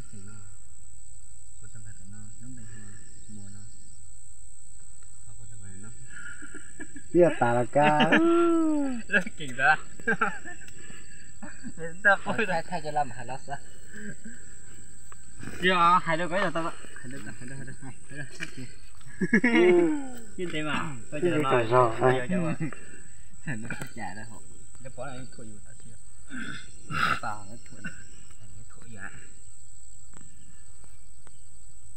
Xwm no, kuv tus npawg pem no lub npe hu Muas no. Ho kuv tus npawg no, twb yog tas los kab. Lub kim ntawd. Thaij cov laj mam hais los xwb. Yog hais rau koj yog tau, hais rau, hais rau, hais rau, hais rau. Yeej ntev mas, yeej ntev tau zog. Cas, pov thuam yus tam sis, thuam yus, thuam yus.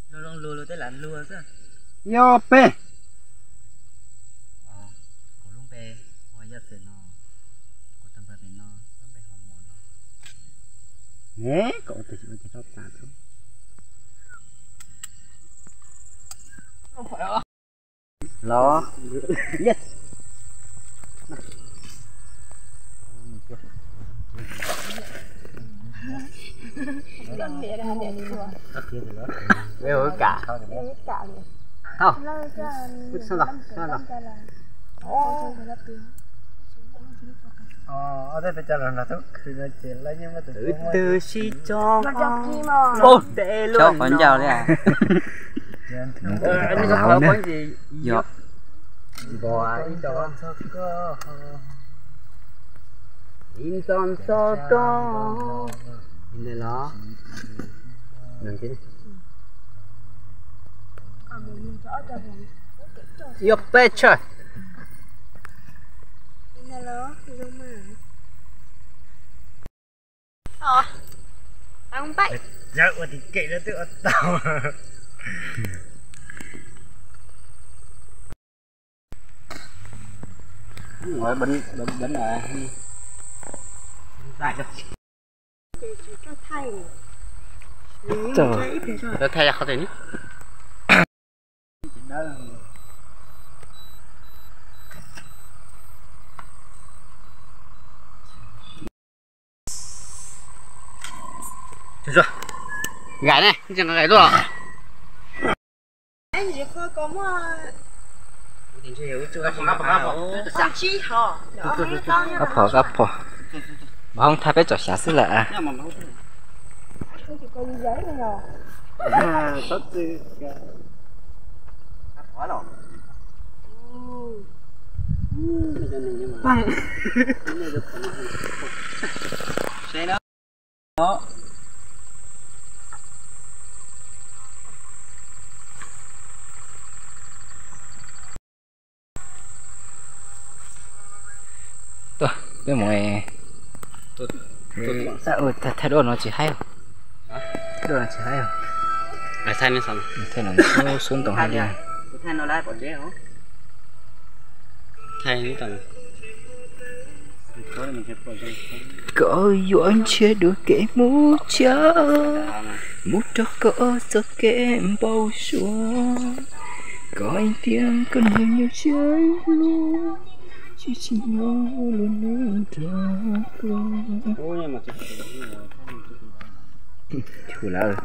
Zoo zoo luag luag tej lam luag xwb. Yog peb. Kuv lub npe hu Yaj Xwm no, kuv tus npawg pem no lub npe hu Muas no. Ne, kom ua tus tsis ua ces rau tas xwb. Los, yes. Kam. Tau. Sab los, sab los. Ob teb peb cov los nrog tub khwv no ces lawv yeej muaj tus twg sib tso, tso qhov ncauj li. Yog npog ib co, ib ntxo ntxo koj. Li ntawd los. Yog peb tshawj. Ua tim kem no twb ua tau. Thaij qhov twg ne? Gais ne, tseem gais tuaj. Kab phom, kab phom. Mas hoob thaij peb tsom xyav xwb lawm. Tuaj, peb mus. Thaij duab no tsis haib. Duab no tsis haib. Thaij no xub ntoo hais li. Koj yuav nrhiav dua kev mus tshaj, mus rau koj txoj kev npau suav. Koj tias koj nyiam nyuaj siab luaj, tsis tsim nyog luag neeg nrog koj. Chum lawm.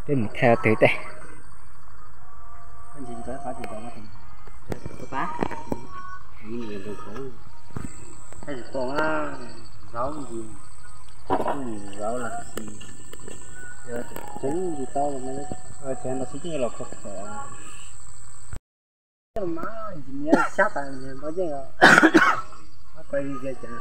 Peb mus thaij twg teb. Tsis tau, zaub ntsis, zaub los sis, tseeb ntsis tau, tseeb los sis yeej los khov khov. Mas ntsis niab sab tas npau yeej os. Pais li cas.